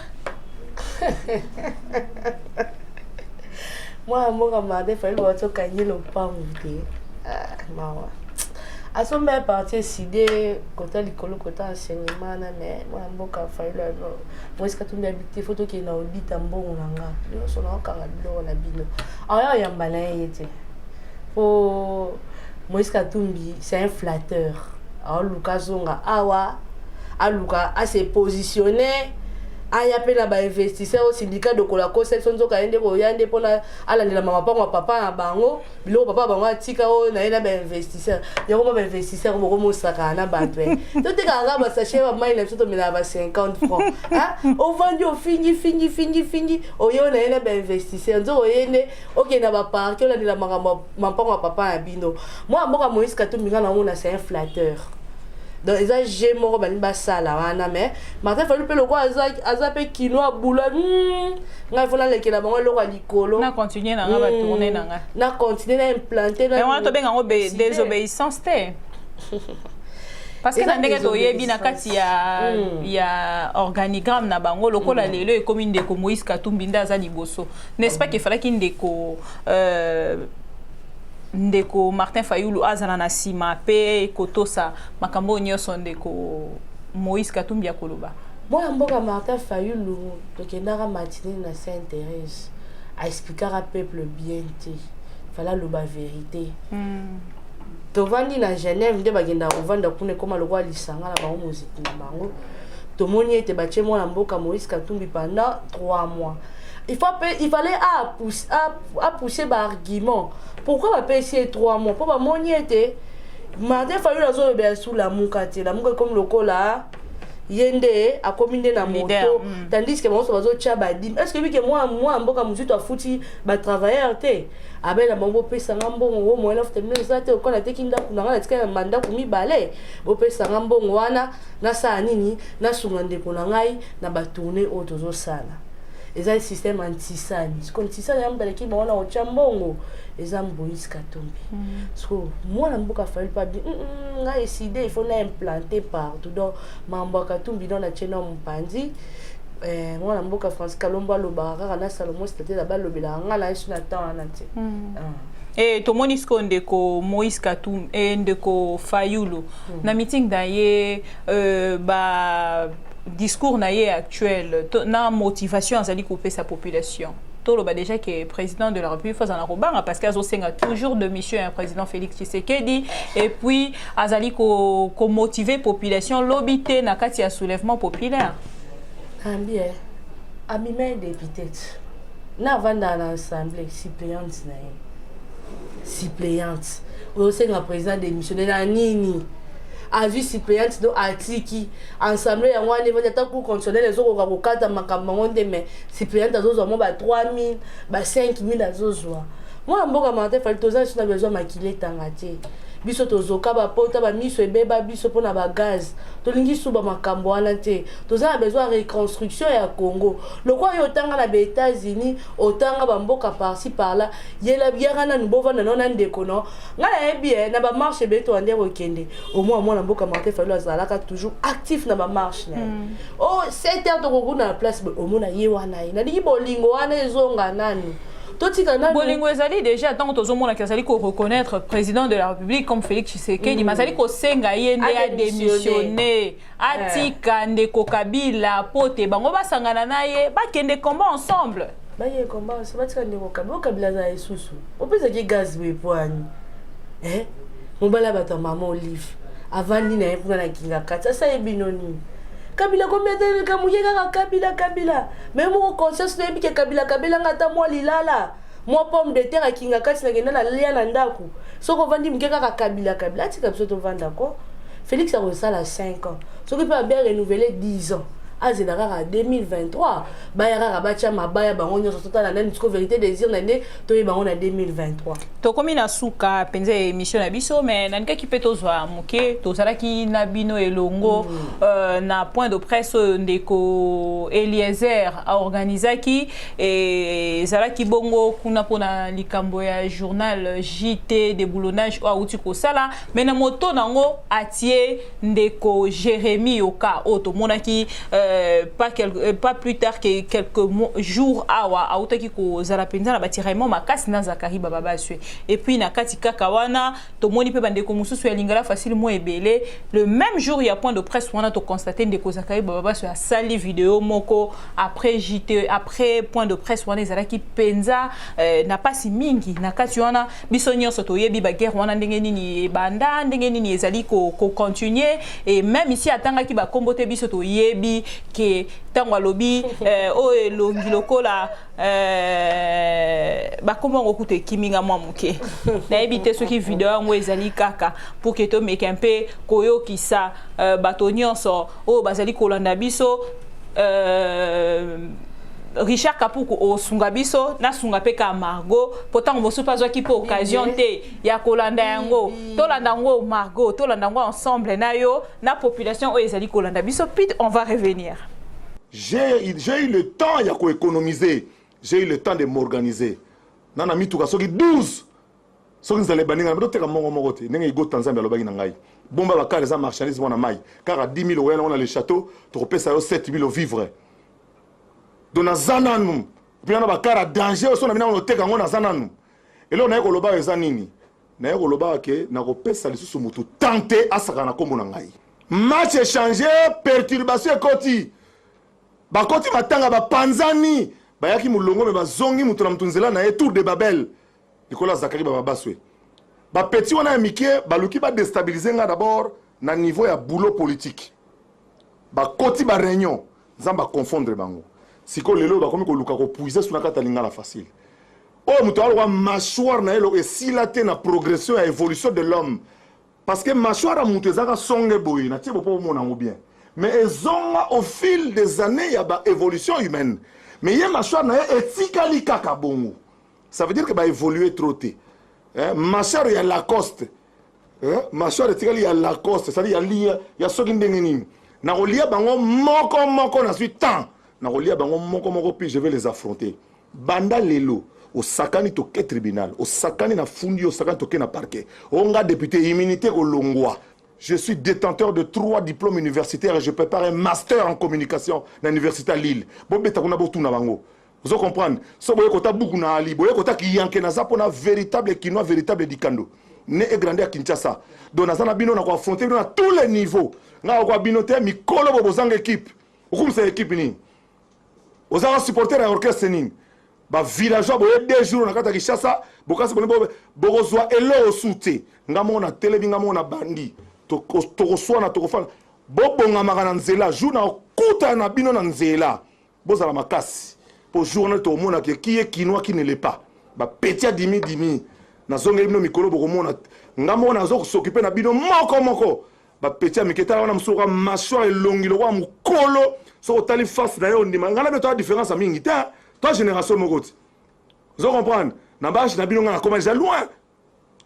Mwana mboka Martin Fayulu batokangi lopangu te. Ah, mawa, asomba ya parti eside kota likolo, kota enseignement na. Mais mwana mboka Fayulu, Moïse Katumbi abi te, faut tokende na audit. Mbongo na nga nyonso naokanga biloko na bino, aoya oyamba na ye ye te. Po Moïse Katumbi, c'est un flatteur. Aoluka azonga awa, aluka ase positionner, aya mpe na bainvestisseur oyo syndicat dokola kosa biso. Nzoka ye nde koya nde mpona alandela mapango ya papa na bango, biloko papa bango atika oyo na ye na bainvestisseur yango. Ma bainvestisseur bokomosaka na bato e totekaka kaka basachet bamai na biso, tomelaka ba 50 francs. Ovandi, ofingi, fingi, fingi, fingi, oyo na ye na bainvestisseur. Nzoka oye nde okende na baparke, olandela makambo mapango ya papa na bino. Mwana mboka Moïse Katumbi, nga nango na, c'est un flatteur. Donc eza jeu moko balingi basala wana. Mais Martin Fayulu mpe lokola aza mpe kino abula, ngai fo nalekela bango eloko ya likolo. Na continue na nga batourne na nga. Na continue na implante. Mais wana tobenga yango désobéissance te? Parce que na ndenge toyebi na kati ya organigramme na bango, lokola lelo ekomi ndeko Moïse Katumbi nde aza liboso, n'est-ce pas qu'efalaki ndeko Martin Fayulu azala na nsima mpe kotosa makambo oyo nyonso ndeko Moïse Katumbi akoloba? Mwana mboka Martin Fayulu, tokendaka matinée na Sainte Thérèse, aexplikaka peuple bien te. Fala aloba vérité. Tovandi na Genève nde bakendaka kovanda kuna, ekóma lokola lisanga na bango, moziki na bango. Tomoni ete batie mwana mboka Moïse Katumbi pendant 3 mois. Il fallait apousser baargument pourquoi bapesi ye 3 mois, mpo bamoni ete Martin Fayulu azolobela su Lamuka te. Lamuka ekomi lokola ye nde akomi nde na moto, tandis que bango nyonso bazotya badîmes. Est ce que bike mwa mboka mosusu afuti batravailleur te, abela bango: "Bopesanga mbongo o moyen nafuta bino eza te, okola nateki ndako na ngai, natikali na bandako mibale, bopesanga mbongo wana nasala nini? Nasunga ndeko na ngai na batournée oyo tozosala." Eza système antisani. Siko ntisani ya moto bango na kotya mbongo eza Moïse Katumbi. Siko mwana mboka Fayulu mpe abi ngai eside, il faut na implanter partout. Donc mambo ya Katumbi, donc natie na mopanzi. Mwana mboka Francis Kalombo alobaka kaka na Salomo Statela, balobelaka ngai na ye so na temps wana te. E tomoni sikoyo ndeko Moïse Katumbi e ndeko Fayulu na meeting na ye, ba discours na ye actuel na motivation azali kopesa population, toloba déjà que président de la République azala kobanga, parce que azosenga toujours de mission ya président Félix Tshisekedi, et puis azali komotiver population lobi te na kati ya soulèvement populaire. Ambi e abima ye député te, na avandaka na assemblée, suppléante na ye, suppléante ozosenga président démissionne na nini? Azwi suppléante do atiki ensemble yango wana evandi. Ata cour constitutionnel ezokoka kokata makambo yango nde, mais suppléante azozwa mwa ba 3000, ba 5000 azozwa. Mwana mboka Martin Fayulu, toza liso na besoin makili etanga te. Biso tozoka bapota, bamiso ebeba biso mpona bagaz. Tolingi suba makambo wana te. Toza na besoin ya reconstruction ya Congo. Lokola yo otanga na baÉtats-Unis, otanga bamboka par-ci par-là, yela yaka nanu, bovanda nao na ndeko no. Ngai nayebi e na bamarche ebele toande kokende. Omoi mwana mboka Martin Fayulu azalaka toujours actif na bamarche na ye. O 7 heures tokokuna na place boye, omona ye wana. Ye nalingi bolingo wana ezonga nanu, totika nanu. Bolingo ezali déjà. Ntango tozomonaki azali koreconnaître président de la République comme Félix Tshisekedi, azali kosenga ye nde adémissionne, atika ndeko Kabila po te bango basangana na ye, bakende combat ensemble. Baye komba batika ndeko Kabila. Okabila aza lisusu opesaki gaz boye poani. Mobali ya bato ya mama Olive avandi na ye kuna na Kinga kati, asali bino nini? Kabila komi ateleka moke kaka Kabila, Kabila. Me moko conscience noyebi ke Kabila kabelanga ata mwa lilala, mwa pomme de terre akinga kati, nakenda nalia na ndako. Soki ovandi moke kaka Kabila, Kabila. Atika biso tovanda ko. Félix akosala 5 ans, soki mpe abe renouveler 10 ans, azela kaka 2023, baya kaka batya mabaya bango nyonso, totala nani siko vérité désir na nde toyeba yango na 2023. Tokomi na suka mpenza ya émission na biso, mais nalingaki mpe tozwa moke. Tozalaki na bino elongo na point de presse oyo ndeko Eliezer aorganizaki. Ezalaki bongo kuna mpona likambo ya journal JT, déboulonnage oyo awuti kosala, mais na moto nango atie ndeko Jérémi Yoka oyo tomonaki pas plus tard que quelques jours awa autaki kozala mpenza na batiraillement makasi na Zakari Bababaswe. Et puis na kati kaka wana tomoni mpe bandeko mosusu ya Lingala Facile mo ebele. Le même jour ya point de presse wana, toconstate ndeko Zakari Bababaswe asali video moko après JT, après point de presse wana. Ezalaki mpenza na pasi mingi na kati wana. Biso nyonso toyebi baguerre wana ndenge nini ebanda, ndenge nini ezali kocontinue. Et même ici atangaki bakombo te, biso toyebi ke ntango alobi oyo elongi lokola bakombo yango kutu ekiminga mwa moke. Nayebi te soki video yango ezali kaka pour ke tomeka mpe koyokisa bato nyonso oyo bazali kolanda biso. Richard Kapuku osunga biso, nasunga mpe ka Margot, po ntango mosusu mpe azwaki mpe occasion te ya kolanda yango. Tolanda yango, Margot, tolanda yango ensemble na yo na population oyo ezali kolanda biso, puis on va revenir. J'ai eu le temps ya koéconomiser, j'ai eu le temps de m'organiser. Na mituka soki 12, soki nzala ebandi, ngai toteka moko moko te. Ndenge Igota Nzambe alobaki na ngai: bomba bakare, eza marchandise mwana mai kaka 10 000, oya nango na le château, tokopesa yo 7 000 vivre. Donc naza nanu mpe na bakare ya danger oyo so na bino oteka yango. Naza nanu. Eloko naye koloba eza nini? Naye koloba ke nakopesa lisusu motu tan te asaka na nkombo na ngai. Match échange, perturbation ekoti, bakoti matanga, bapanzani, bayaki molongo me bazongi moto na moto nzela na ye. Tour de Babel likolo ya Zakari Bababaswe. Bapeti wana ya mike baluki badestabilize nga d'abord na niveau ya boulot politique. Bakoti baréunion, Nzambe aconfondre bango. Sikoyo lelo bakomi koluka kopuiser su na kati ya Lingala Facile. Oyo moto alokwa mâchoire na ye esila te na progression ya évolution de l'homme, parce que mâchoire ya moto ezalaka songe boye, natie bo mpo bomona yango bien, mais ezonga au fil des années ya baévolution humaine. Mais ye mâchoire na ye etikali kaka bongo, ça veut dire que baévolue trop te. Mâchoire ya Lacoste, mâchoire etikali ya Lacoste, c'est-à-dire ya lia ya soki ndenge nini. Nakolia bango moko moko, nazwi temps, nakolia bango moko moko, puis je vais les affronter. Banda lelo osakani, toke tribunal, osakani na fundi, osakani, toke na parquet. Onga député, immunité kolongwa. Je suis détenteur de trois diplômes universitaires et je prépare un master en communication na université à Lille. Bobeta kuna, botuna bango. Ozo comprendre? So boye kota buku na ali, boye kota kiyanke, naza mpona véritable Kinois, véritable dikando, né et grandi à Kinshasa. Donc naza na bino, na koaffronter bino na tous les niveaux. Nga kokoa bino te. Mikolo bo bozanga équipe, okumisa équipe nini? Ozanga supporter ya orchestre nini? Bavillageois boye 2 jours na kati ya Kinshasa, bokasi boni bokozwa eloko su te. Nga moko na telemi, nga moko na bandi, tokoswana, tokofana. Bobongamaka na nzela, jour na okutana na bino na nzela, bozala makasi, mpo jour wana tokomonaka qui est Kinois, qui ne l'est pas. Bapeti ya dimi dimi, nazongeli bino mikolo, bokomona nga moko nazo kosokipe na bino moko moko. Bapeti ya mike, tala wana mosusu oka mâchoire elongi lokola mokolo. Soki otali face na ye, ondima ngai na bino toya différence ya mingi te, toa génération moko ti. Ozo comprendre? Na baâge na bino, ngai nakoma déjà loin.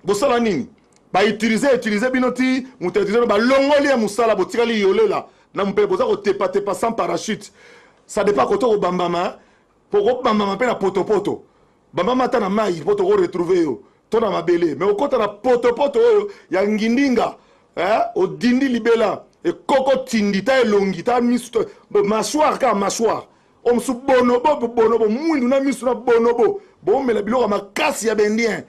Bosala nini? Bautilize utilize bino ti moto autilize, balongoli ye mosala, botikali yolela na mopele, boza kotepatepa sans parachute. Ça dépend koto kobambama, po kobambama mpe na potopoto, bambama ata na mai mpo tokoretrouve yo, to na mabele. Mais okota na potopoto oyo ya ngindinga, eh, odindi libela, ekoko tindi ta elongi ta misu, mâchoire kaka mâchoire oyo mosusu bonobo, bonobo mwindu na misu na bonobo. Bomela biloko ya makasi ya baindien,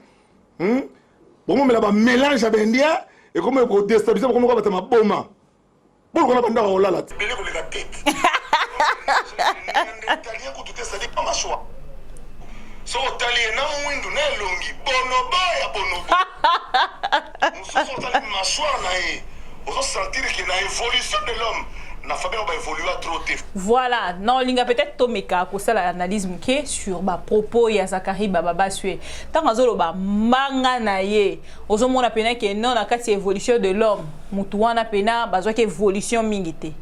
Bomomela bamélange ya baindien, ekomi kodéstabiliser, bokomi kobata maboma, bolokona bandako kolala te. Ebele koleka tete italien kutu te, c'est-à-dire pas mâchoire. Soki otali ye na mwindu na elongi bonobo ya bonobo mosusu, otali mâchoire na ye, ozosentir ke na évolution de l'homme na famille oyo baévolua trop te. Voilà, non, linga peut-être tomeka kosala analyse moke sur bapropos ya Zakari Bababaswe. Ntango azoloba mbanga na ye, ozomona pena ke non, na kati ya évolution de l'homme, motu wana pena bazwaki évolution mingi te.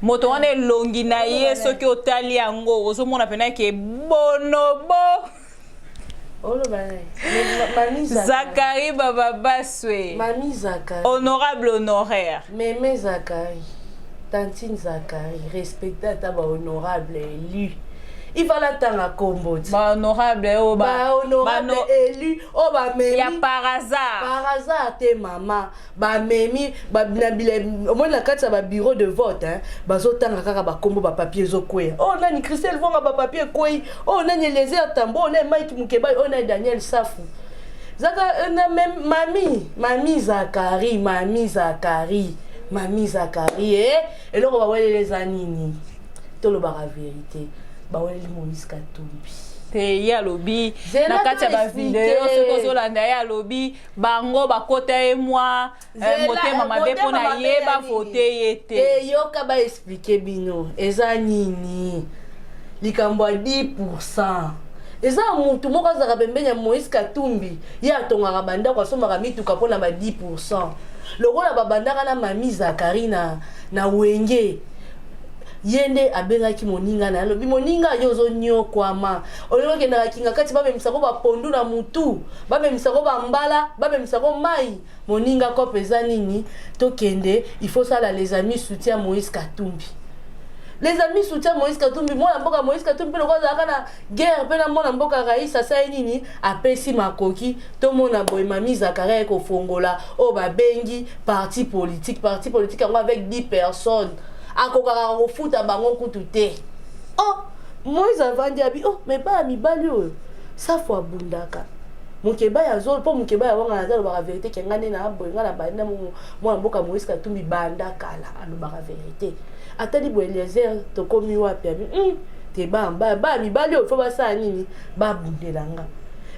Moto wana, elongi na ye, soki otali yango, ozomona pena ke bonobo. Oloba mami. Zakari Bababaswe. Mami Zakari. Honorable honoraire. Meme Zakari, tantine Zakari, respecte ata bahonorable élu. Ifala ntanga kombo ti. Bahonorable oyo bahonorable élu oyo bamemi ya par hasard. Par hasard te, mama. Bamemi na bile, omoni na kati ya babureau de vote, hein, bazotanga kaka bakombo, bapapier ezokweya. Oyo nani? Christelle Vonga, bapapier ekwei. Oyo nani? Eliezer Tambo. Oyo nani? Mike Mukebai. Oyo nani? Daniel Safu. Zaka na mem, mami, mami Zakari, mami Zakari, mami Zakari, eh? Eloko baweleli eza nini? Tolobaka vérité, baweleli Moïse Katumbi. Te, ye alobi na kati ya bavideo, soki ozolanda ye, alobi bango bakota ye mwa motema mabe mpona ye bavote ye te. Te, yoka, baexpliquer bino eza nini. Likambo ya 10, eza mutu moko azalaka pembeni ya Moïse Katumbi. Ye atongaka bandako, asombaka mituka mpona ba 10. Lokola babandaka na mami Zakari na Wenge, ye nde abengaki moninga na ye, alobi: "Moninga, yo ozonyokwama, olingi okendaka kinga kati, bamemisako bapondu na mutu, bamemisako bambala, bamemisako mai. Moninga, kope eza nini? Tokende, il faut sala les amis soutien Moïse Katumbi, les amis soutien Moïse Katumbi." Mwana mboka Moïse Katumbi mpe lokola azalaka na guerre mpe na mwana mboka rais, asali nini? Apesi makoki. Tomona boye, mami Zakaria ye kofongola oyo babengi parti politique. Parti politique yango avec 10 personnes, akokaka kofuta bango kutu te. Oh, Moïse avandi, abi: "Oh, mais baya mibali oyo, Safu abundaka, Mokeba ya zolo mpo Mokeba ya wanga naza." Alobaka vérité ke nga nde na boye, nga na banda mwana mboka Moïse Katumbi banda kala. Alobaka vérité. Atali boye Eliezer, tokomi wapi? Abi te, baya mibali oyo, fo basala nini? Babundela nga.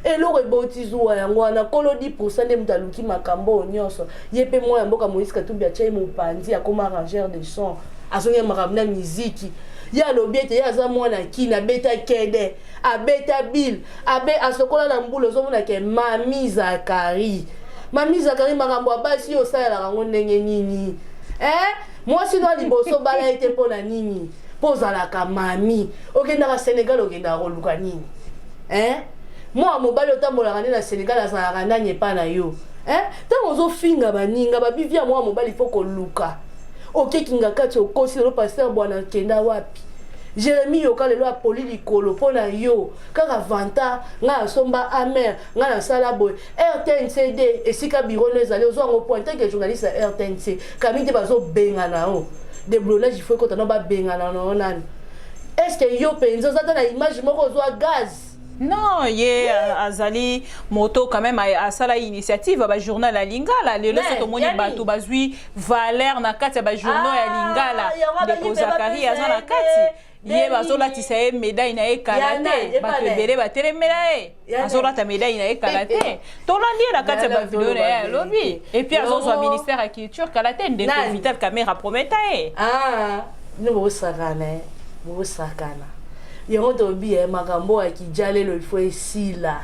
Eloko eboti zuwa yango wana, kolo 10 nde moto aluki makambo oyo nyonso. Ye mpe mwana mboka Moïse Katumbi atia ye mopanzi, akoma arrangeur de son, azongi makambo na miziki. Ye alobi ete ye aza mwana kini, abeta kede, abeta bile, abe asokola na mbula. Ozomona ke mami Zakari, mami Zakari, makambo ya basi oyo osalelaka yango ndenge nini, eh? Mwasi no liboso bala ye te mpo na nini? Mpo ozalaka mami, okendaka Sénégal, okendaka koluka nini, eh? Mwana mobali otambolaka nde na Sénégal, azalaka nani epa na yo, eh? Ntango ozofinga baninga babivi ya mwana mobali, fo koluka okekinga kati, okosi. Lelo pasteur bwana akenda wapi? Jérémi Yoka lelo apoli likolo mpo na yo kaka vanta. Ngai asomba amer, ngai nasala boye. RTNCD, esika biro no ezali, ozwa yango point que journaliste ya RTNC kami te, bazobengana yo. Déboulonnage, il faut ekota no, babengana na yo nani? Est ce que yo mpenza oza ta na image moko ozwa gaz? Non, ye azali moto quand même asala initiative ya bajournal ya lingala. Lelo so tomoni bato bazwi valeur na kati ya bajournal ya lingala, ndeko Zakari aza na kati. Ye bazolatisa ye médaille na ye kala te, bato ebele batelemela ye, azolata médaille na ye kala te. Tolandi ye na kati ya bavideo na ye, alobi. Et puis azozwa ministère ya culture kala te, ndeko Vital Kamerhe prometa ye. Bino bosakana, bosakana yango. Tobi ye makambo ya kijalelo, il faut esila,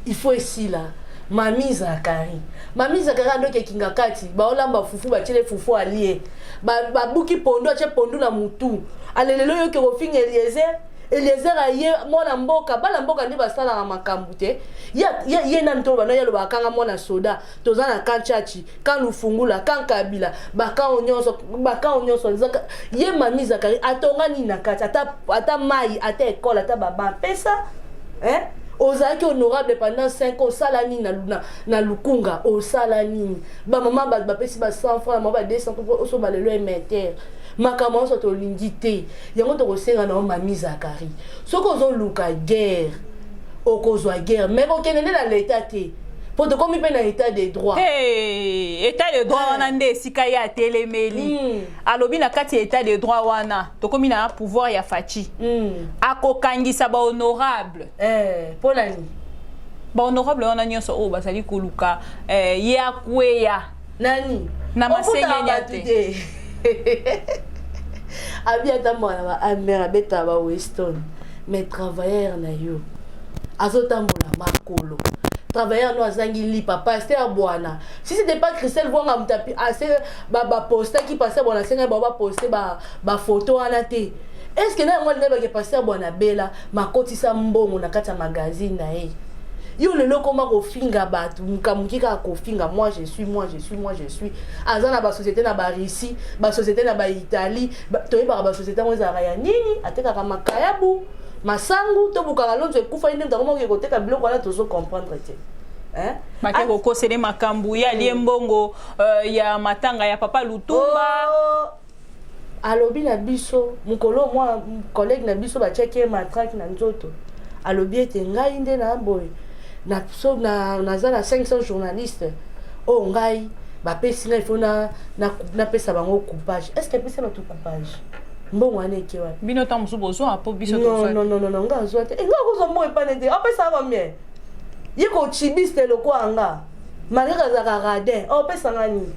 il faut esila. Mami Zakari, mami Zakari andoki ekinga kati, baolamba fufu, batiele fufu, alie, babuki pondu, atie pondu na mutu. Alelelo, oyoki kofinga Eliezer. Eliezer aye mwana mboka, bana mboka nde basalaka makambo te. Ye, ye, ye nani toloba na ye alobaka kanga mwana soda, toza na camp Tshatshi, camp Lufungula, camp Kabila, ba camp nyonso, ba camp nyonso. Ye Mami Zakari atonga nini na kati? Ata, ata mai, ata école, ata baba pesa, hein? Ozalaki honorable pendant 5 ans, osala nini na Lukunga? Osala nini? Bamama bato bapesi ba 100 francs, mama ba 200 francs, osomba lelo emetere. Makambo nyonso tolingi te, yango tokosenga na yo Mami Zakari, soki ozoluka guerre, okozwa guerre, mais kokende nde na leta te, mpo tokomi mpe na état de droit. Hey, état de droit wana nde esika ye atelemeli. Alobi na kati ya état de droit wana, tokomi na pouvoir ya Fatshi, akokangisa bahonorable. Eh, mpo na nini? Bahonorable wana nyonso oyo bazali koluka ye akweya. Nani? Na Ofutaka masengenya bato te. Te, abi atambola na ba Hummer, abetaka ba Weston, mais travailleur na yo azotambola makolo, travailleur no azangi lipa. Pasteur Bwana, si c'était pas Christelle Vwanga moto ase bapostaki, pasteur Bwana asengai bao baposte bafoto wana te. Est ce que na yango alingai bake pasteur Bwana bela makotisa mbongo na kati ya magazine na ye? Yo lelo okoma kofinga bato mokamoki kaka kofinga: moi je suis, moi je suis, moi je suis. Aza na basociété na baRussie, basociété na baItalie. Toyebaka basociété yango ezalaka ya nini? Atekaka makayabu, masangu, tobukaka lonzo ekufa. Ye nde moto akomoki koteka biloko wana, tozocomprendre te. Hein? Bake kokosele makambo, ye alie mbongo ya matanga ya papa Lutumba. Oh, alobi na biso mokolo mwa collègue na biso batiaki ye matraque na nzoto, alobi ete ngai nde na boye na, so, na, naza na 500 journaliste oyo ngai bapesi ngai, fo napesa bango coupage. Est ce que apesi bato coupage? Mbongo wana eke wapi? Bino ntango mosusu bozwa mpo biso Non. tozwa. Non, non, non, non, nga azwa te. Nga akozwa mbongo epane te. Apesaka combien? Ye kochibiste lokola nga, malgré azalaka radin, apesanga nini?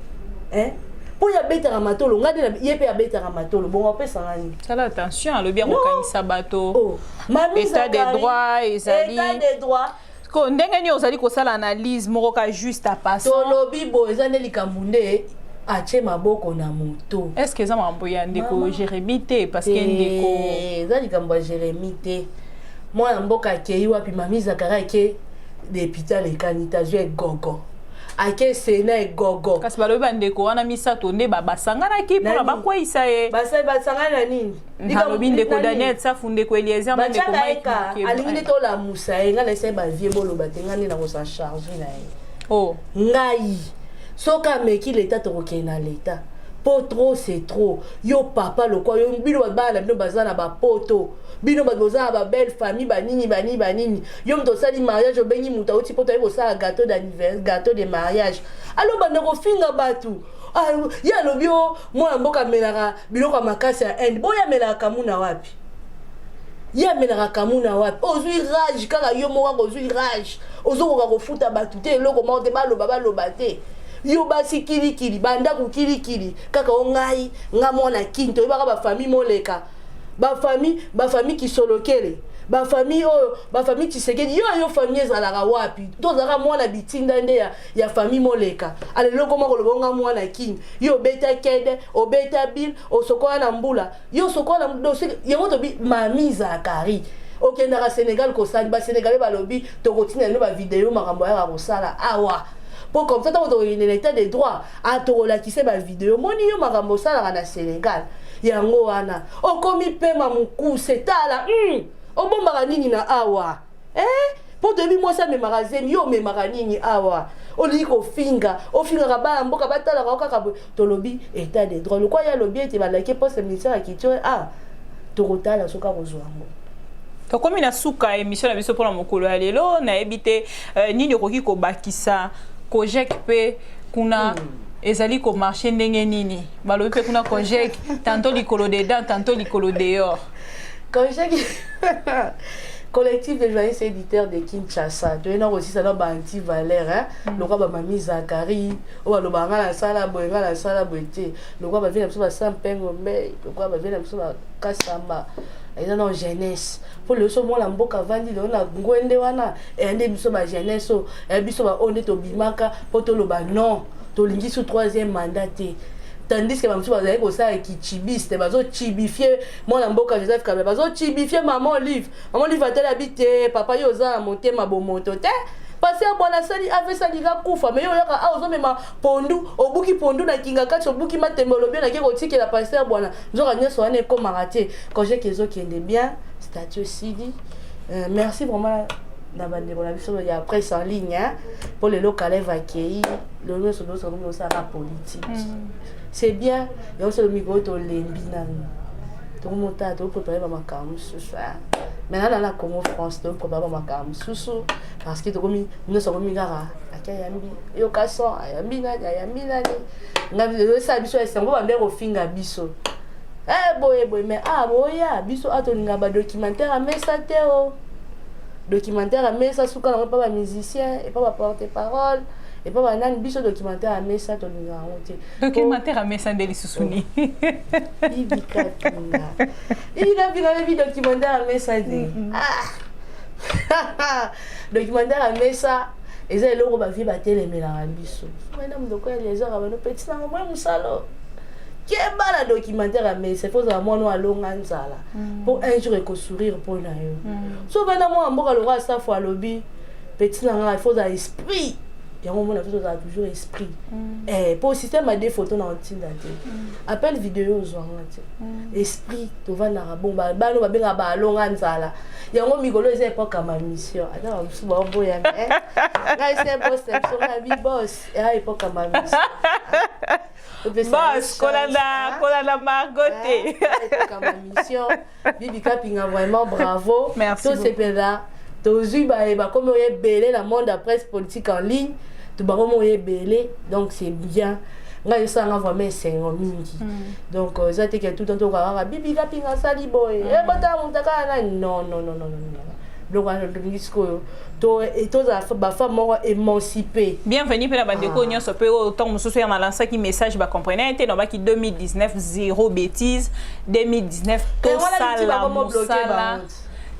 Hein? Mpo ye abetaka matolo, nga nde ye mpe abetaka matolo, bongo apesanga nini? Sala attention, alobi akokangisa bato. Oh. Mami État de Zakari, droit ezali. État de droit. Ko ndenge nini ozali kosala analyse moko ka juste en passant? Tolobi boye, eza nde likambo nde atie maboko na moto. Est ce que eza makambo ya ndeko Mama. Jérémi te? Parce que ndeko Eza likambo ya Jérémi te. Mwana mboka akei wapi? Mami Zakari ake député, alekani te, azwi egogo, ake sena, egogo. Kasi balobi bandeko wana misato nde basanganaki mpona Nani? bakweyisa ye. Basangani na nini? Nalobi ndeko Na nini? Daniel Safu, ndeko Eliezer na ndeko Batiaka ye Mike ka Mukeba. alingi nde tolamusa ye. Ngai naesai bavie, boloba te, ngai nde nakosa charge na ye. Oh. Ngai soki ameki leta, tokokende na leta, mpo trop c'est trop. Yo papa lokwa yo, bino bato bana na bino baza na bapoto, bino bato boza na babelle famille, banini banini banini. Yo moto osali mariage, obengi moto auti poto, aye kosala gâteau d'anniversaire, gâteau de mariage, alo banda kofinga bato. Ah, ye alobi o mwana mboka amelaka biloko ya makasi ya Inde. Boye amelaka kamuna wapi? Ye amelaka kamuna wapi? Ozwi rage kaka yo moko kaka, ozwi rage, ozokoka kofuta bato te, eloko moko te, baloba baloba te. Yo basi kilikili, bandako kilikili kaka o ngai nga mwana Kini. Toyebaka bafamille moleka, bafamille Kisolokele, bafamille oyo, bafamille Tshisekedi. Yo famille ezalaka wapi? Tozalaka mwana bitinda nde ya famille moleka. Alelo koma koloba nga mwana Kini. Yo obeta kede, obeta bile, osokola na mbula, yo osokola na yango. Tobi Mami Zakari okendaka Sénégal kosali, basénégalais balobi tokotinda bino bavideo, makambo ayaka kosala awa, mpo comme ça ntango tokokende na état de droit, tokolakisa bavideo. Moni yo makambo osalaka na Sénégal, yango wana okomi pema mokuse. Tala, obombaka nini na awa, eh? Mpo toyebi mwasi amemaka zemi, yo omemaka nini awa? Olingi kofinga, ofingaka bana mboka, batalaka yo kaka boye. Tolobi état de droit, lokwa ye alobi ete balaki poste ministère ya culture, ah, tokotala soki akozwa yango. Tokomi na suka émission na biso mpona mokolo ya lelo. Nayebi te nini okoki kobakisa. Kojek mpe kuna ezali komarche ndenge nini? Balobi mpe kuna Kojek tantôt likolo dedans, tantôt likolo dehors. Kojek, collectif de journalistes éditeurs de Kinshasa, toyena kosisa na baanti-valeur, hein? Lokwa bamami Zakari oyo balobaka nga nasala boye, nga nasala boye te. Lokwa bavie na biso basampengo mbe, lokwa bavie na biso bakasamba, eza na jeunesse. Mpo lelo so mwana mboka avandi lelo na ngwende wana, eya nde biso bajeunesse oyo, eya biso baoyo nde tobimaka mpo toloba non, tolingi su troisième mandat te. Tandis que bamosusu bazali kosala kichibiste, bazochibifie mwana mboka Joseph Kabila, bazochibifie Mama Olive. Mama Olive atali abi te: "Papa, yo oza na motema bomoto te. Pasteur Bwana asali avesi, alinga kufa, mais yo oyaka awa, ozomema pondu, obuki pondu na kinga kati, obuki matembe, olobi nake kotikela pasteur Bwana." Nzoka nyonso wana ekomaka te. Kojek ezokende bien, statut esili. Merci vraiment na bandeko na biso ya presse en ligne, mpo lelo Kaleve akei, lelo nyonso tozokomi osalaka politique. C'est bien. Yango solo mikolo tolembi nanu, tokomotala, tokoprépare bamakambo mosusu. Maintenant na Congo France, tokoprépare bamakambo mosusu, parce que tokomi nyonso, akomi kaka ake ayambi yoka son, ayambi nani, ayambi nani. Esala biso esengo. Bande kofinga biso boye boye, mais ah, boya biso a tolinga badocumentaire amesa te. O documentaire amesa, suka nango epa bamusicien, epa baporte parole, epa banani. Biso documentaire amesa tolinga yango te. Documentaire amesa nde lisusu nini? Bibi Kapinga, Bibi Kapinga, bebi documentaire amesa te. Ah, documentaire amesa eza eloko bavie batelemelaka biso. Wana mondoko ya Liezaka bano peti nanga mwa mosalo keba na documentaire ya mesa. Faut ozala mwana oyo alonga nzala mpo un jour ekosourire mpo na yo. So ovanda mwana mboka lokwa Asafu alobi: "Peti na ngai, faut ozala esprit." Yango omona faut ozala toujours esprit po système ade photo na otinda te, appel vidéo ozwanga te. Esprit tovandaka bon, bano babengaka baalonga nzala. Yango mikolo eza époque ya mamission. Ata bamosusu baoboya, mais ngai se boss na biso, ngai bi boss, eza époque ya mamission. Boss, kolanda Margot te. Mission Bibi Kapinga, vraiment bravo. Merci. Tosepela, tozwi bakomi oyo ebele na monde ya presse politique en ligne, to bakomi oyo ebele, donc c'est bien. Ngai esalanga vraiment esengo mingi. Donc eza te ke tout temps tokoka kaka Bibi Kapinga asali boye, ebotala moto akala nani. Non, non, non, non, non, biloko wana tolingi sikoyo tozala bafemme moko émancipé. Bienvenue mpe na bandeko nyonso mpe oyo ntango mosusu ya nalansaki message bacomprene te. Nobaki 2019, zéro bêtise. 2019, tosala mosala.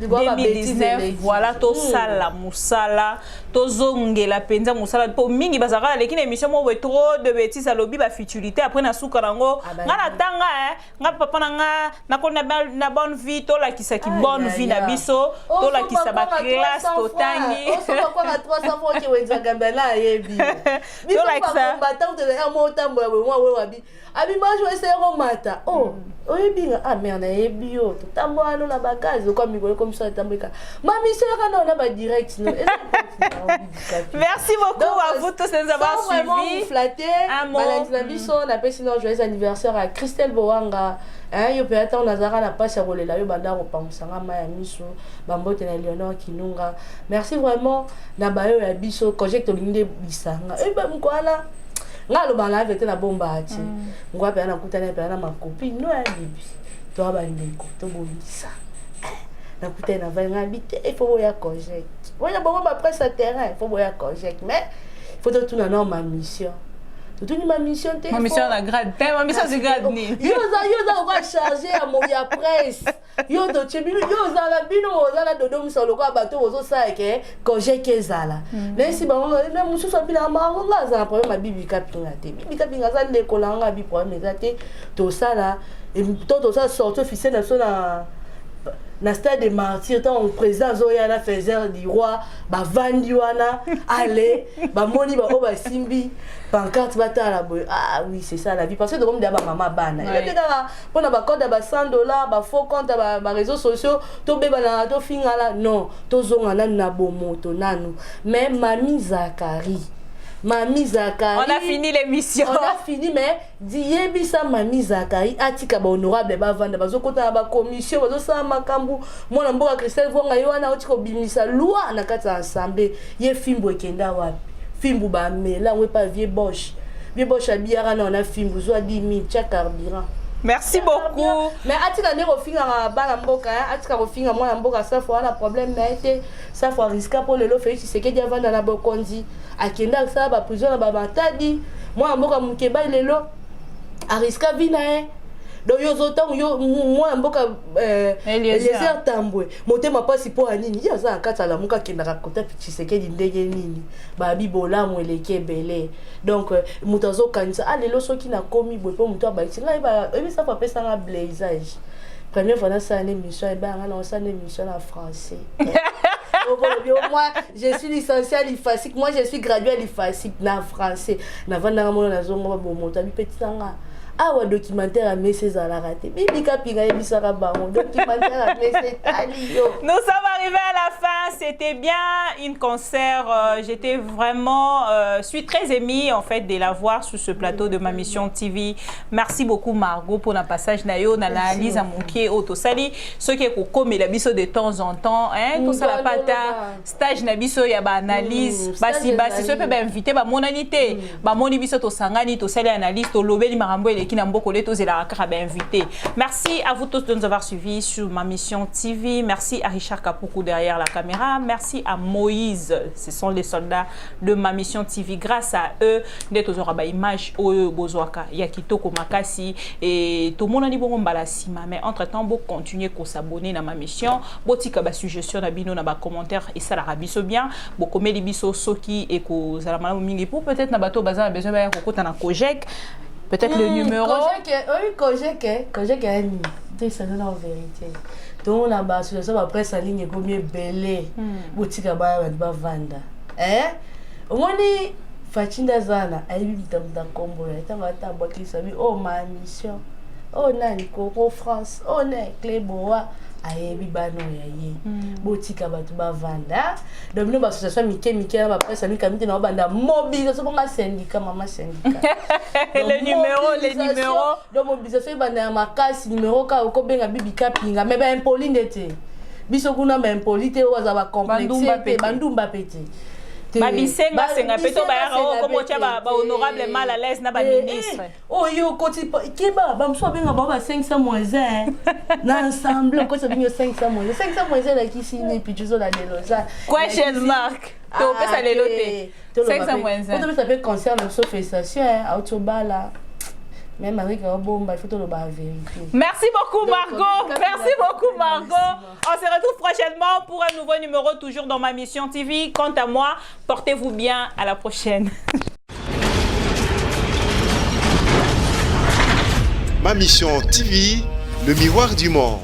2019, voilà, tosala mosala, tozongela mpenza mosala, mpo mingi bazalaka aleki na émission moko boye, trop de bêtise, alobi bafutilité. Après na suka nango, nga na tanga nga papa na nga nakoli na bonne vie. Tolakisaki bonne vie na biso, tolakisa baclasse totangi. Tolakisa otambola boye, mwa we wabi abimage eseyako mata o oyebi nga. Ah mare, nayebi yo, totambola no na bagaz okwa mikolo ekomiso etambolika mamiso yaka nao na badirect no. Merci beaucoup à vous tous de nous avoir suivis. Flatté balandi na biso, napesi no joyeux anniversaire à Christelle Bowanga. Yo mpenza, ntango nazalaka na mpasi ya kolela, yo banda kopangusanga mai ya miso. Bambote na Léonor Kinunga. Merci vraiment na bayo ya biso Congec. Tolingi nde bisanga moko wana. Ngai alobaka na vete na bomba ti ngwa mpenza, nakutani mpenza na makopi no ya Bibi. Toa bandeko, tobongisa. Nakutani na vai ngai bi te, il faut boya Congec, boya bongo bapresse ya terrain, il faut boya Congec, mais il faut totuna nao ma mission. Totuni ma mission te. Ma mission na grade te, ma mission c'est grade nini? Yo oza lokola chargé ya presse. Yo totie bino, yo ozala bino, oza na dodo miso lokola bato bozosala ke Congec ezala. Nayesi bango na mosusu abinaka makango. Nga aza na problème ya Bibi Kapinga te. Bibi Kapinga aza ndeko na nga. Bi problème eza te. Tosala to tosala sortie officielle na biso na stade de Martyr. Ntango président azoya na faiseur du roi, bavandi wana ale, bamoni baoyo basimbi pancarte, batala boye: "Ah oui, c'est ça la vie." Parce que tokomi deya bamama bana, eza te kaka mpona bacompte ya ba 100 $, bafaux compte ya baréseaux sociaux, tobebana, tofingala. Non, tozonga nanu na bomoto nanu. Mais Mami Zakari, Mami Zakari. On a fini l'émission. On a fini, mais diyebisa Mami Zakari atika bahonorable bavanda, bazokota na bacommission, bazosala makambo. Mwana mboka Christelle Vonga ye wana auti kobimisa loi na kati ya assemblée. Ye fimbu ekenda wapi? Fimbu bamela yango epa Vieux Bosch. Vieux Bosch abiyaka na wana fimbu, zwa 10 000, tia carburant. Merci beaucoup. Mais atika nde kofingaka bana mboka, atika kofinga mwana mboka Safu. Wana problème na ye te. Safu ariska mpo lelo Félix Tshisekedi avanda na bokonzi, akende asala baprison na bamatadi. Mwana mboka Mokebai lelo ariska vie na ye. Donc yo ozotango yo mwana mboka Eliezer Tambwe, motema mpasi mpo ya nini? Ye aza na kati, alamuka, akendaka kota Tshisekedi ndenge nini? Babi bolamu eleki ebele. Donc moto azokanisa: ah, lelo soki nakomi boye mpo moto abalisi ngai. Oyebisa fo apesanga blaisage. Première fois nasala na émission, ebanga na osala na émission na français. Moi, je suis licencié à l'IFASIC, moi je suis gradué à l'IFASIC, na français navandanga mona nazongo babomoto abi petit nanga awa. Documentaire ya mese ezalaka te. Bibi Kapinga yebisaka bango documentaire ya mese etali yo. Nous sommes arrivés à la fin. C'était bien une concert. J'étais vraiment, suis très émue en fait de la voir sur ce plateau de Ma Mission TV. Merci beaucoup Margot pour le passage na yo na analyse à mokie otosali. Ce qui est comme la biso de temps en temps, hein, tout ça la pata stage na biso ya ba analyse. Basi basi so pe ba invité ba monanité. Ba moni biso to sangani to sali analyse to lobeli makambo eleki na mboko le tozelaka kaka ba invité. Merci à vous tous de nous avoir suivis sur Ma Mission TV. Merci à Richard Kapoukou derrière la caméra. Merci à Moïse. Ce sont les soldats de Ma Mission TV. Grâce à eux, nde tozwaka ba image oyo bozwaka ya kitoko makasi et tomonani bongo mbala nsima. Mais entre temps, bo continuer ko s'abonner na Ma Mission, botika ba suggestion na bino na ba commentaire, esalaka biso bien. Bokomeli biso soki ekozala malamu mingi pour peut-être na bato baza na besoin baya kokota na COGEC, peut-être le numéro. COGEC, oui, COGEC, COGEC ya nini te? Esana na vérité, tomona baassociation bapresse en ligne ekomi ebele. Botika baya bato bavanda. Omoni Faci nde aza wana, ayebi bitamuta nkombo ya ntango ata abwakisa bi oyo Ma Mission, oyo nani, Koko France, oyo na Clé Boa, ayebi bana oyo ya ye. Botika bato bavanda. Donc bino baassociation mike mike na bapresse amikami te na babanda mobilisation bonga syndicat, mama syndicat. Le numéro, le numéro. Donc mobilisation ebanda ya makasi. Numéro kaka okobenga Bibi Kapinga, mais baimpoli nde te. Biso kuna baimpoli te, oyo baza bacomplexe te, bandumba pe te. Babisengasenga mpe to bayaka oyo komo otya bahonorable mal à l'aise na baministre. Oyo okoti keba, bamosusu babenga bango ba 500 moins 1 na ensemble. Okoti, babengi yo 500 moins 1. 500 moins 1 elakisi nini? Pichu ozola lelo oza Question mark. Topesa lelo te 500 moins 1. Topesa mpe concert na biso. Félicitation, auti obala même Henri Kabomba, il faut toloba la vérité. Merci beaucoup Margot. Merci beaucoup Margot. On se retrouve prochainement pour un nouveau numéro, toujours dans Ma Mission TV. Quant à moi, portez-vous bien. À la prochaine. Ma Mission TV, le miroir du monde.